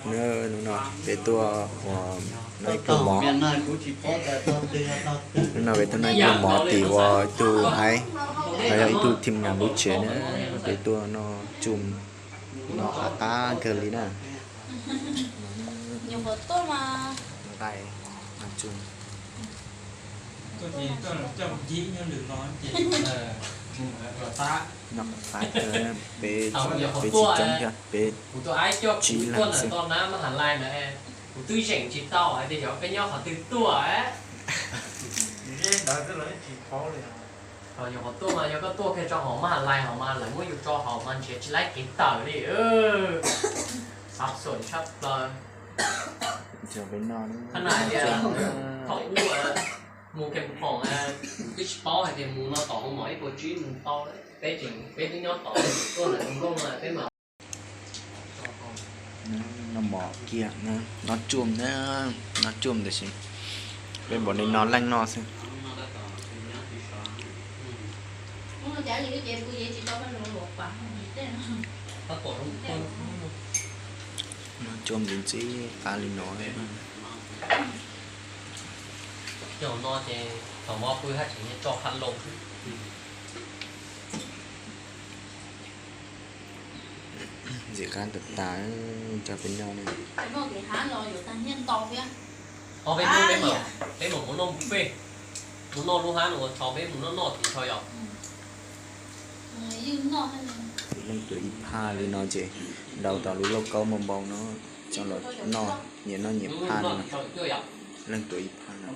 Hnub no peb tuaj ua noj ib pluag mov. Hnub no peb tuaj noj ib pluag mov tim ua ib tug aib, los yog ib tug thim nyas lub tsev na. Peb tuaj noj tsuj, noj qab qab kawg li na. Nqaij, noj tsuj. Noj qab qab kawg, peb, peb tsis coob thiab, peb tsib leeg xwb. Kuv twb zeem tsis tau hais tias xyov peb nyob qhov twg tuaj. Nyuam qhuav tuaj mas yog koj tuaj kiag rau hauv Mab Has Lais hauv mas lawv muab yus tso hauv mas nrhiav tsis laib kev tawm li. Xav xom tshaj plaws. Qhov no hais tias thaum ub mus Kees Khoom, kuv twb tsis paub hais tias mus no tom hu mom ib puas tsib mus tau. Peb tseem, peb twb nyob tod, tuaj ntawm Hmoob Nkauj no peb mas noj mov kiag, noj tsuj na, noj tsuj tiam sis peb npaum li no leej noj xwb. Noj tsuj ntxiv ntxiv qab li no. Cov no ces thaum mov pw haj tseem tso qhov loo xwb. Ntxim qab tas tas, cov peb noj ne. Ho peb hnub peb mam, peb mam mus noj buffet, mus noj lub hab no ua tso peb mus noj noj tim tso yom. Leej tuav ib phaj li no ces ntaus tom lub lauj kaub npau npau no coj los noj, nyias noj nyias phaj li no. Leej tuav ib phaj no.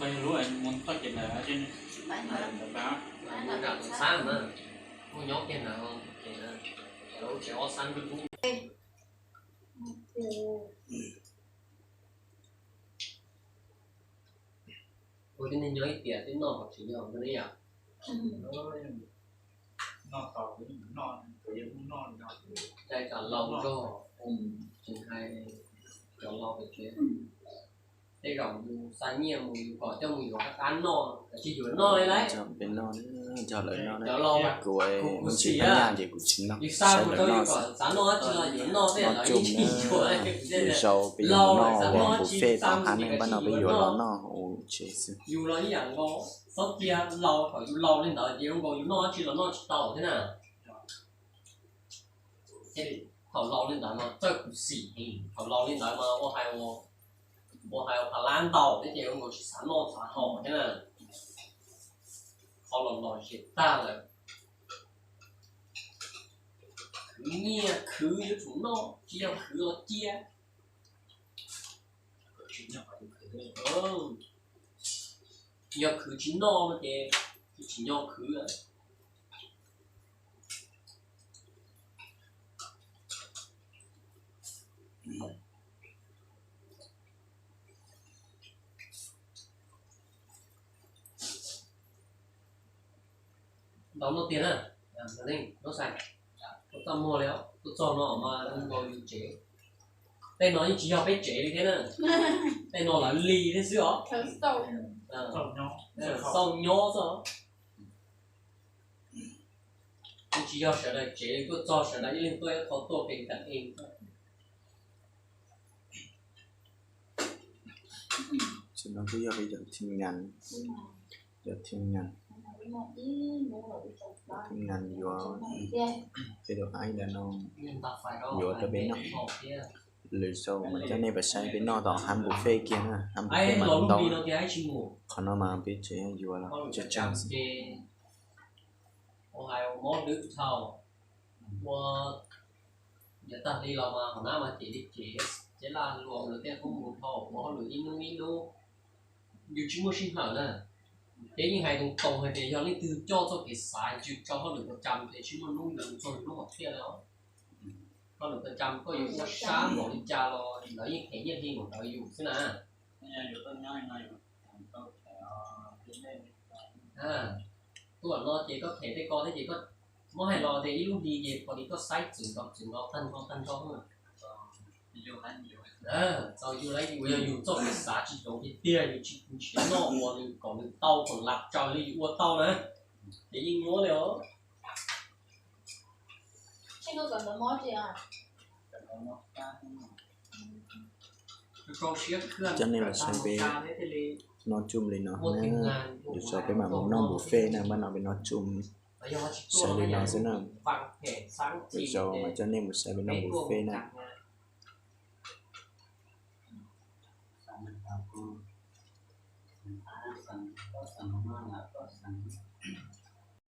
Ua tib neeg nyob ib tiam twb noj kom tsis yog ntawd yom. Cai tsam laus zog, tsis hais cov laus pem tsev. Tej zaum yus xa nyiaj mus yus kom coj mus yuav qab qab noj, tsis yuav noj li lauj. Cov laus, kuv tsis tau nyiaj ces kuv tsis noj, saib lawv noj xwb. Noj tsuj na, lwm zaus peb yuav mus noj ua buffet tom hab ne, npaj no peb yuav los noj ua tsev xwb. Txhob cia laus, thaum yus laus li ntawd ces zoo nkaus yus noj dab tsi los noj tsis tau thiab na. Thaum laus li ntawd mas txawj khuv xim heev, thaum laus li ntawd mas ua hais, ua hais ua pha lab ntaus thiab ces zoo nkaus tsis xav noj xav haus thiab na. Qhov los los zem tag lawm. Khwv nyiaj khwv yuav tsum noj, tsis yog khwv los cia. Yog khwv tsis noj no ces tsis nco khwv. Ntau no tiag na, Nab Xais, tuaj txaj muag li, tuaj txog no mas zoo nkaus yus tsev. Tej no yeej tsis yog peb tsev li thiab na, tej no lawv li thiab xwb os. Xauj nyob xwb. Yeej tsis yog sawv daws tsev li, tuaj txog sawv daws ib leeg tuaj ib qho tuaj pem kam ej. Tam no twb yog peb cov thim nyas, cov thim nyas, thim nyas yuav peb tus aib ntawm no yuav rau peb noj. Lwm zaus mas coj nej pais saib peb noj tom hab buffet kiag na, hab buffet mas ntau. Qhov no mas peb tsev yuav los tseem tsawg xwb. Ua hais ua mob dwb dhau, ua yav tag li los mas hauv nab mas ces li ces, ces laj luam lawv tej qub mus dhau ua hauj lwm ib hnub ib hnub, yus tsis muaj sij hawm na. Ces yeej hais toog toog hais tias yog leej twg coj txoj kev xav yus tso hauj lwm ua tsam ces tsis muaj hnub yus txog yus lub hom phiaj li os. Hauj lwm ua tsam koj yuav ua sab npaum li cas los lawv yeej them nyiaj hli npaum ntawd yus xwb na. Tuaj no ces koj them tej ko thiab ces koj muab hais los tias ib lub hli ces pom li koj saib txwv nkaus txwv nkaus tag nrho tag nrho. Txaus yus lawm, yus yog yus txoj kev xav tsis zoo tiag tiag, yus tsis nrhiav noj ua nws kom nws tau kom lam raws li yus ua tau na, ces yeej nyuaj li os. Coj nej los saib peb noj tsum li no na. Lwm zaus peb mam mus noj buffet na, npaj no peb noj tsum saib li no xwb na. Lwm zaus mam coj nej mus saib peb noj buffet na.